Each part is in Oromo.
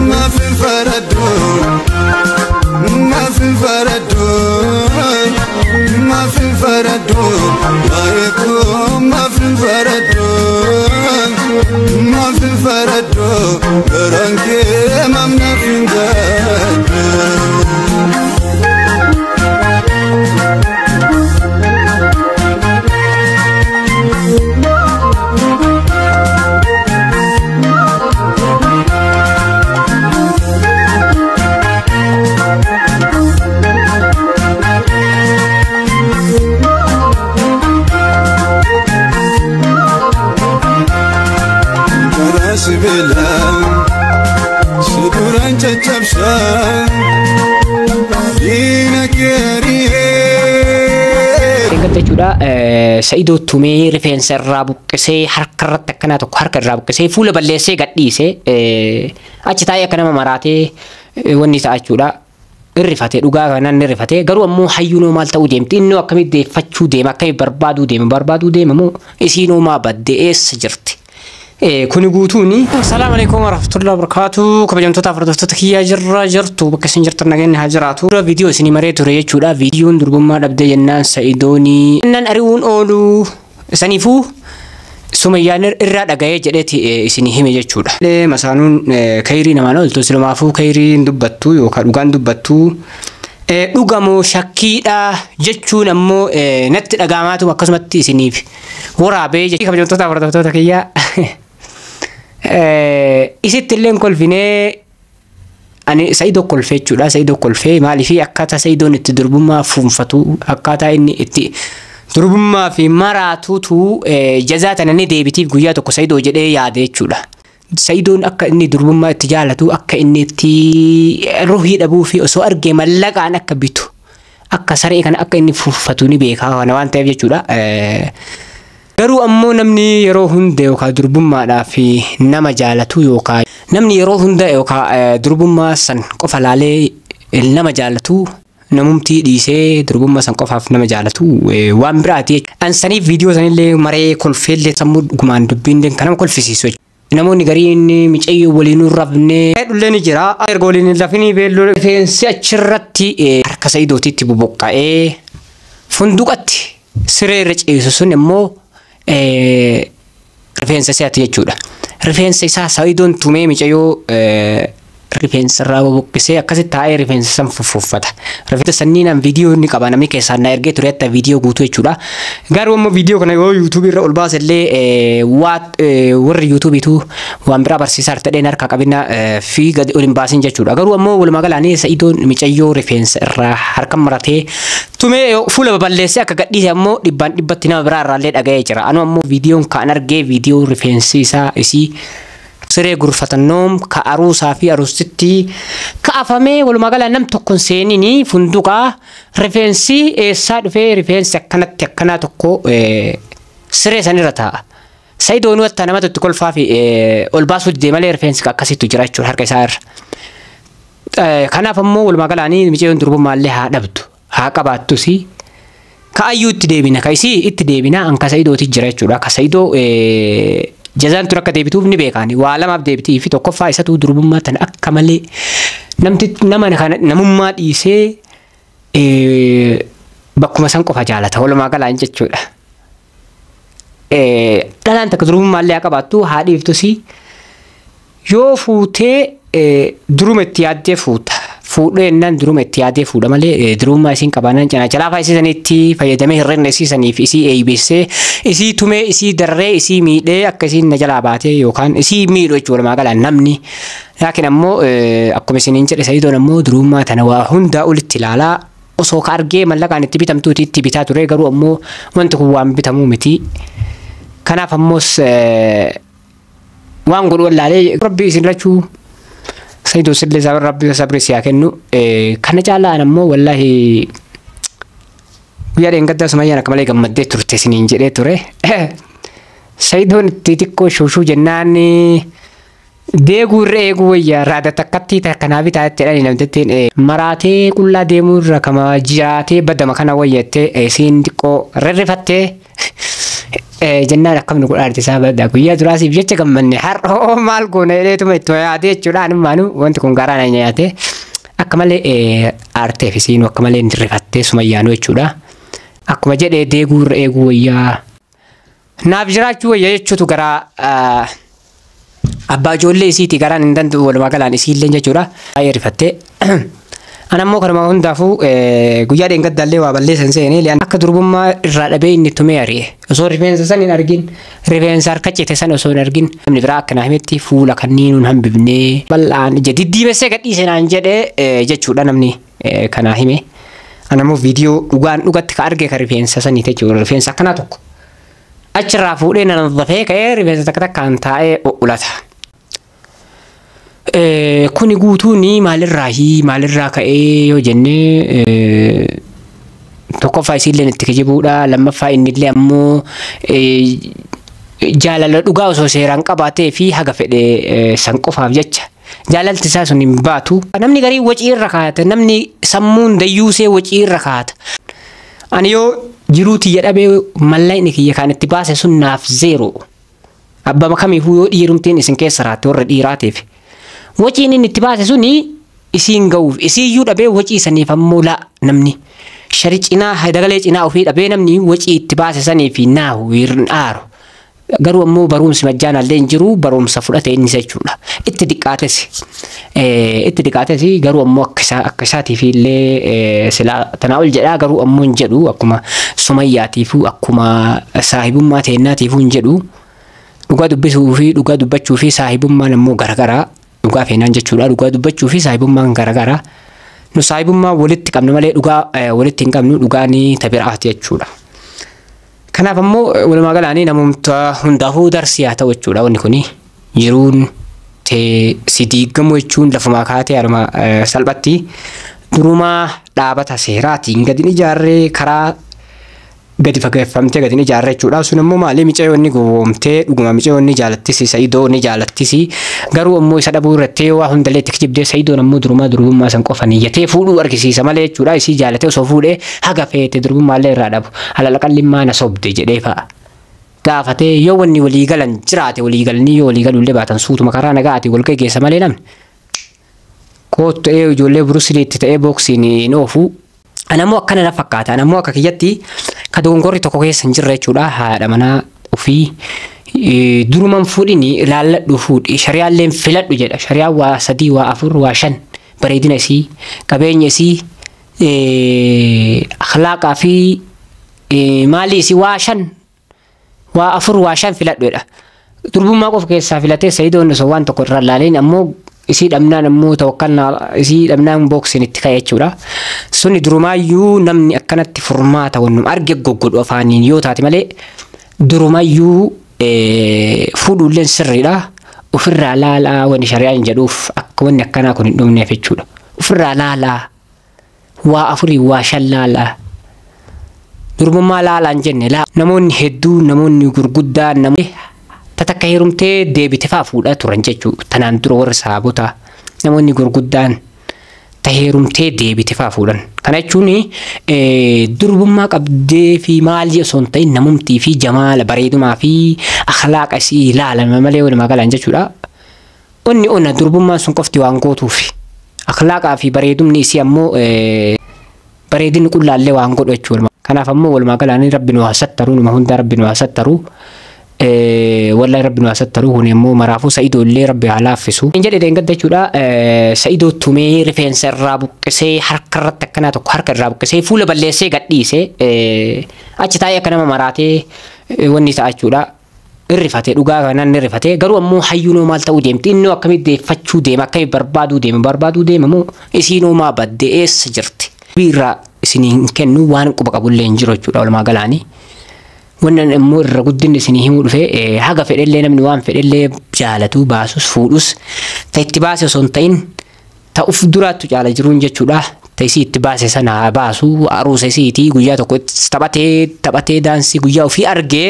Maafin faraddu, maafin faraddu, maafin faraddu, waa'ee koo maafin faraddu, maafin faraddu, garaan kee maaf naaf hin gaddu. Karaa sibiilaa si duraan caccabsaa diina kee ari'ee. Eeggatta jechuudha. Sa'idoo tumee rifeensa irraa buqqisee, harka irratti akkanaa tokko harka irraa buqqisee, fuula balleessee gadhiisee, achi taa'ee akka nama maraatee wanni ta'a jechuudha. Irrifate, dhugaa kanaan irrifate. Garuu ammoo hayyuunoo maal ta'uu deemti? Innoo akkamitti deeffachuu deema? Akkamitti barbaaduu deema? Barbaaduu deema moo isiinoo maa badde, eessa jirti? Kuni guutuuni. Assalaamu alaikum warahmatullahi wabarakatuh. Kabajamtoota hordoftoota kiyyaa, jirra jirtu, bakka isin jirtan nageenyi haa jiraatu. Dura viidiyoo isinii maree ture jechuudha. Viidiyoon durbummaa dhabdee jennaan Sa'idoonii. Nan ari'uun oolu saniifuu Sumayyaan irraa dhaga'ee jedheeti isinii hime jechuudha. Masaanuun kayrii namaan ooltu, silumaafuu kayriin dubbattu yookaan dhugaan dubbattu. Dhugamoo shakkiidha jechuun ammoo natti dhaga'amaatu akkasumatti isiniif waraabee jechuudha. Kabajamtoota hordoftoota kiyyaa, isitti illee kolfinee, ani Sa'idoo kolfee jechuudha. Sa'idoo kolfee maaliif? Akkaataa Sa'idoon itti durbummaa fuunfatu, akkaataa inni itti durbummaa fi maraatuutu jazaa tana ni deebitiif guyyaa tokko Sa'idoo jedhee yaade jechuudha. Sa'idoon akka inni durbummaa itti jaalatu, akka inni itti ruhii dhabuu fi osoo argee mallaqaan akka bitu, akka saree kana akka inni fuunfatu ni beeka kana waan ta'eef jechuudha. Garuu ammoo namni yeroo hunda yookaan durbummaadhaaf nama jaalatu, yookaan namni yeroo hunda yookaan durbummaa san qofa laalee nama jaalatu, namumtii dhiisee durbummaa san qofaaf nama jaalatu waan biraati. An saniif viidiyoo sanillee maree kolfeellee, sammuu dhugumaan dubbiin kan nama kolfisiisu jechuudha. Namoonni gariin micayyoo waliin hin rafne. Dhullee ni jira. Erga waliin hin rafinii beelloo rifeensi achirratti harka Sa'idootitti bubuqqa'ee funduqatti siree irra ciisu sun immoo rifeensa isaati jechuudha. Rifeensa isaa Sa'idoon tumee micayyoo rifeensa irraa bubuqqisee akkasitti taa'ee rifeensa san fuffuuffata. Rifeensa sanniinaan viidiyoo inni qaba, namni keessaan na ergee ture hatta viidiyoo guutuu jechuudha. Garuu ammoo viidiyoo kana yoo yuutuubii irra ol baase illee warri yuutuubiitu waan biraa barsiisaa ta'een harka qabina fi gadi ol hin baasin jechuudha. Garuu ammoo walumaa galaanii Sa'idoon micayyoo rifeensa irraa harka maratee tumee fuula baballeessee akka gadhiise ammoo dhibbaan dhibbatti nama biraa irraallee dhaga'ee jira. Anu ammoo viidiyoon kan argee viidiyoo rifeensi isaa isii siree gurfatannoom ka aruusaa fi aruusitti kaafamee walumaa gala nam tokko hin seenini funduqaa rifeensi eessaa dhufee rifeensi akkanatti akkanaa tokko siree sanirra taa'a. Sa'idoon wanta namatti itti kolfaa fi ol baasuu didee malee rifeensi akkasittu jira jechuudha harka isaa irra. Kanaaf ammoo walumaa galaanii micayyoon durbummaallee haa dhabdu, haa qabaattus, ka ayyuu itti deebina, ka isii itti deebina, an ka Sa'idooti jira jechuudha. Ka Sa'idoo jazaan tun akka deebituuf ni beekaani. Waa lamaaf deebitii fi tokkoffaa isatu durbummaa tana akka malee namti nama kana namummaa dhiisee bakkuma san qofa jaalata walumaa galaan jechuudha. Dhalaan takka durbummaallee haa qabaattu haa dhiiftus, yoo fuutee duruma itti yaaddee fuuta. Fuudhee jennaan duruma itti yaadee fuudha malee durummaa isiin qabaanaan cinaacha laafaa isii sanitti fayyadamee hir'ina isii saniif isii eeybissee, isii tumee, isii darree, isii miidhee akka isiin na jalaa baatee yookaan isii miidhu jechuudha walumaa galaan namni. Laakiin ammoo akkuma isiniin jedhe, Sa'idoon ammoo durummaa tana waa hundaa olitti ilaalaa, osoo ka argee mallaqaan itti bitamtuuti itti bitaa ture. Garuu ammoo wanti kun waan bitamuu miti. Kanaaf ammoos waan godhu wallaalee. Rabbi isin lachuu, Saidoo sillee Rabbi sabri si haa kennu. Kana caalaan ammoo wallaahi guyyaa dheengaddaa Sumayyaan akka malee gammaddee turte isiniin jedhee ture. Saidoon itti xiqqoo shuushuu jennaan deeguu irra eeguu wayyaa raada takkatti kanaaf taa'etti jedhanii namtittiin maraatee qullaa deemuu irra kama jiraatee badama kana wayyattee isiin xiqqoo rarrifattee. Jennaan akkam nu godhaa isaa baddaa guyyaa duraasiif jecha gammanne har'oo maal goona jedheetuma itti yaadee jechuudha. Anummaanuu wanti kun garaa na nyaate akka malee aarteef isiin akka malee rifattee Sumayyaanuu jechuudha. Akkuma jedhee deeguu irra eeguu wayyaa naaf jiraachuu wayyaa jechuutu garaa abbaa ijoollee isiiti garaan hin danda'u walumaa galaan isiillee jechuudha. Baay'ee rifattee. Ana ammoo kanuma hundaafuu guyyaa dheengaddaallee waa balleessan seenee akka durbummaa irraa dhabee inni tumee ari'e. Osoo rifeensa san hin argin, rifeensa harka cite san osoo hin argin, namni biraa akka naa himetti fuula kanniinuun hambifnee bal'aan ija diddiimessee gadhiise naan jedhee jechuudha namni kanaa hime. Ana ammoo viidiyoo dhugaan dhugatti ka arge ka rifeensa saniiti jechuudha. Rifeensa akkanaa tokko achirraa fuudhee na dafee ka'ee rifeensa takka takkaan taa'ee ulata. Kuni guutuun maalirraa ka'ee yoo jennee, tokkoffaa isiilleen itti kijibuudha, lammaffaa innillee ammoo jaalala dhugaa osoo seeraan qabaatee fi haga fedhe san qofaaf jecha jaalalti isaa sun hin baatu. Namni garii wacii irra kaata, namni sammuun dayyuusee wacii irra kaata. Ani yoo jiruu tiyya dhabee mallaqni kiyya kan itti baase sun naaf zeero. Abbama kamiifuu yoo dhiirumtiin isin keessa raatte warra dhiiraatiif. Waciin inni itti baase suni isiin ga'uuf isiiyyuu dhabee wacii saniif ammoo laa namni shari cinaa dagalee cinaa ofii dhabee namni wacii itti baase saniif naahu hin aaru. Garuu ammoo barumsi majjaanallee hin jiru, barumsa fudhate innis jechuudha. Itti diqqaates garuu ammoo akka isaatiif illee silaa tanaa ol jedhaa, garuu ammoo hin jedhu, akkuma Sumayyaatiifuu akkuma saahibummaa teennaatiifuu hin jedhu. Dhugaa dubbisuu fi dhugaa dubbachuu fi saahibummaan ammoo garagaraa, dhugaa feenaan jechuudha. Dhugaa dubbachuu fi saahibummaan garagaraa. Nu saahibummaa walitti qabna malee dhugaa walitti hin qabnu, dhugaan tabiraati jechuudha. Kanaaf ammoo walumaa galaanii namoota hundaafuu darsii haa ta'u jechuudha wanni kuni. Jiruun si diigamu jechuun lafumaa kaatee haruma salphatti durumaa dhaabata seeraatiin gadi ijaarree karaa gadi fageeffamtee gadi ijaarree jechuudha. Sun ammoo maali, micayoonni gowwoomtee dhuguma micayoonni jaalattisi, Sa'iidoo ni jaalattisi, garuu ammoo isa dhabuu irratti waa hundallee itti kijibdee, Sa'iidoon ammoo durumaa durbummaa san qofa niyyatee fuudhuu argisiisa malee jechuudha. Isii jaalatee osoo fuudhee haga feete durbummaallee irraa dhabu halala qallimmaa na sobde jedhee fa'a. Gaafatee yoo wanni walii galan jiraate walii galanii, yoo walii galuullee baatan suutuma karaa nagaatiin wal geggeessa malee namni. Koottu ta'ee ijoollee burusiliitti ta'ee booksiin hin oofu. Anammoo akkana na fakkaata. Anammoo akka kiyyatti ka dogongorri tokko keessa hin jirre jechuudha. Haadha manaa ofii duruman fuudhini ilaalladhu fuudhi, shariyaalleen filadhu jedha. Shariyaan waa sadii, waa afur, waa shan, bareedina isii, qabeenya isii, akhlaaqaa fi maalii isii, waa shan, waa afur, waa shan filadhu jedha. Durbummaa qofa keessaa filatee Sa'idoon osoo waan tokko irraa ilaaleen ammoo isii dhabnaan ammoo tawakkannaa isii dhabnaan booksiin itti ka'e jechuudha. Suni durumaayyuu namni akkanatti furmaata wannum arge goggodhu afaaniin yoo taate malee durumaayyuu fuudhuulleen sirriidha. Ofirraa laalaa wanni shari'aan jedhuuf akka wanni akkanaa kun hin dhumneef jechuudha. Ofirraa laalaa, waa afurii waa shan laalaa. Durbummaa laalaan jenne namoonni hedduu, namoonni gurguddaan, namoonni tatakka heerumtee deebite fa'aa fuudhaa turan jechuudha. Tanaan dura warri saabota namoonni gurguddaan ta heerumtee deebite fa'aa fuudhan. Kana jechuun durbummaa qabdee fi maalii osoo hin ta'in namumtii fi jamaala bareedumaa fi akhlaaqa isii ilaalama malee walumaa galaan jechuudha. Onni onna durbummaan sun qofti waan gootuufi. Akhlaaqaa fi bareedumni isii ammoo bareedinni qullaallee waan godhu jechuudha. Kanaaf ammoo walumaa galaan rabbi nu haa sattaruu, numa hundaa rabbi nu haa sattaruu. Wallahi rabbi nu haa sattaruu, kun immoo maraafuu Sa'idoo illee rabbi haa laaffisu. Hin jedhe deengadda jechuudha, Sa'idoo tumee rifeensa irraa buqqisee harka irratti akkanaa tokko harka irraa buqqisee fuula balleessee gadhiise, achi taa'ee akka nama maraatee wanni ta'a jechuudha. Irrifate, dhugaa kanaan irrifate, garuu ammoo hayyuunoo maal ta'uu deemti, innoo akkamitti deeffachuu deema, akkamitti barbaaduu deema, barbaaduu deema moo isiinoo maa badde, eessa jirti? Irraa isinii hin kennu, waan quba qabullee hin jiru jechuudha walumaa galaanii. Wannan immoo irra guddinni isinii himuu dhufe, haga fedhellee namni waan fedhellee jaalatu baasus fuudhus ta itti baase osoo hin ta'in ta uf duraattu caala jiruun jechuudha. Ta isii itti baase sana haa baasu, aruusa isiitii guyyaa tokko taphatee taphatee daansii guyyaa ofii argee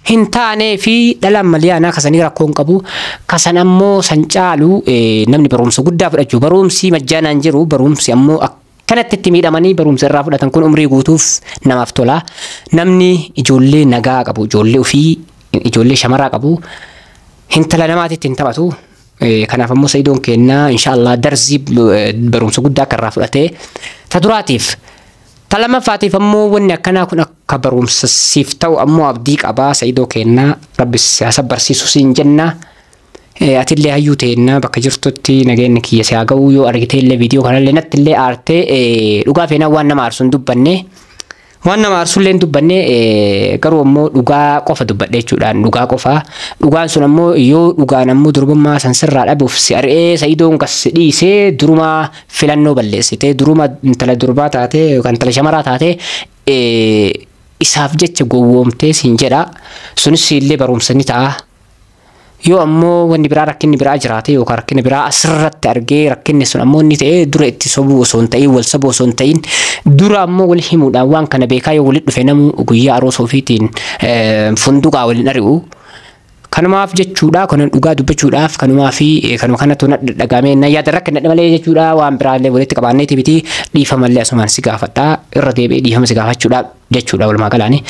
hin taanee fi dhalaan maliyaanaa kasanii rakkoo hin qabu. Kasan ammoo san caalu namni barumsa guddaa fudhachuu, barumsi majjaanaan jiru, barumsi ammoo Kanatti itti miidhamanii barumsa irraa fudhatan kun umrii guutuuf namaaf tola. Namni ijoollee nagaa qabu, ijoollee ofii, ijoollee shamaraa qabu, hintala namaatitti hin taphatu. Kanaaf ammoo Sa'idoon kennaa inshaallah darzii barumsa guddaa akka irraa fudhatee ta duraatiif. Ta lammaffaatiif ammoo wanni akkanaa kun akka barumsa siif ta'u ammoo abdii qabaa. Sa'idoo kennaa, rabbi siyaasa barsiisu siin jenna. Atillee hayyuu teenna, bakka jirtutti nageenya kiyya si haa ga'u. Yoo argite illee viidiyoo kanallee natti illee aartee, dhugaa feenaa waan nama aarsu hin dubbanne. Waan nama aarsullee hin dubbanne, garuu ammoo dhugaa qofa dubbadhe jechuudhaan, dhugaa qofa. Dhugaan sun ammoo yoo dhugaan ammoo durbummaa san sirraa dhabuuf si ari'ee Sa'idoon kas si dhiisee, durumaa filannoo balleessitee, duruma intala durbaa taatee yookaan intala shamaraa taatee isaaf jecha gowwoomtee siin jedha. Sunis illee barumsa ni ta'a. Yoo ammoo wanni biraa, rakkinni biraa jiraate yookaan rakkinni biraa asirratti argee, rakkinni sun ammoo inni ta'ee dura itti sobuu osoo hin ta'in, wal sobuu osoo hin ta'in, dura ammoo wal himuudhaan waan kana beekaa yoo walitti dhufe, namu guyyaa aroosoo ofiitiin funduqaa waliin ari'u. Kanumaaf jechuudha, kanan dhugaa dubbachuudhaaf kanumaa fi kanuma kanatu na dhagahame na yaada rakkina malee jechuudha. Waan biraallee walitti qabaanneeti miti. Dhiifamallee asumaan si gaafadha, irra deebi'ee dhiifama si gaafachuudha jechuudha walumaa galaani.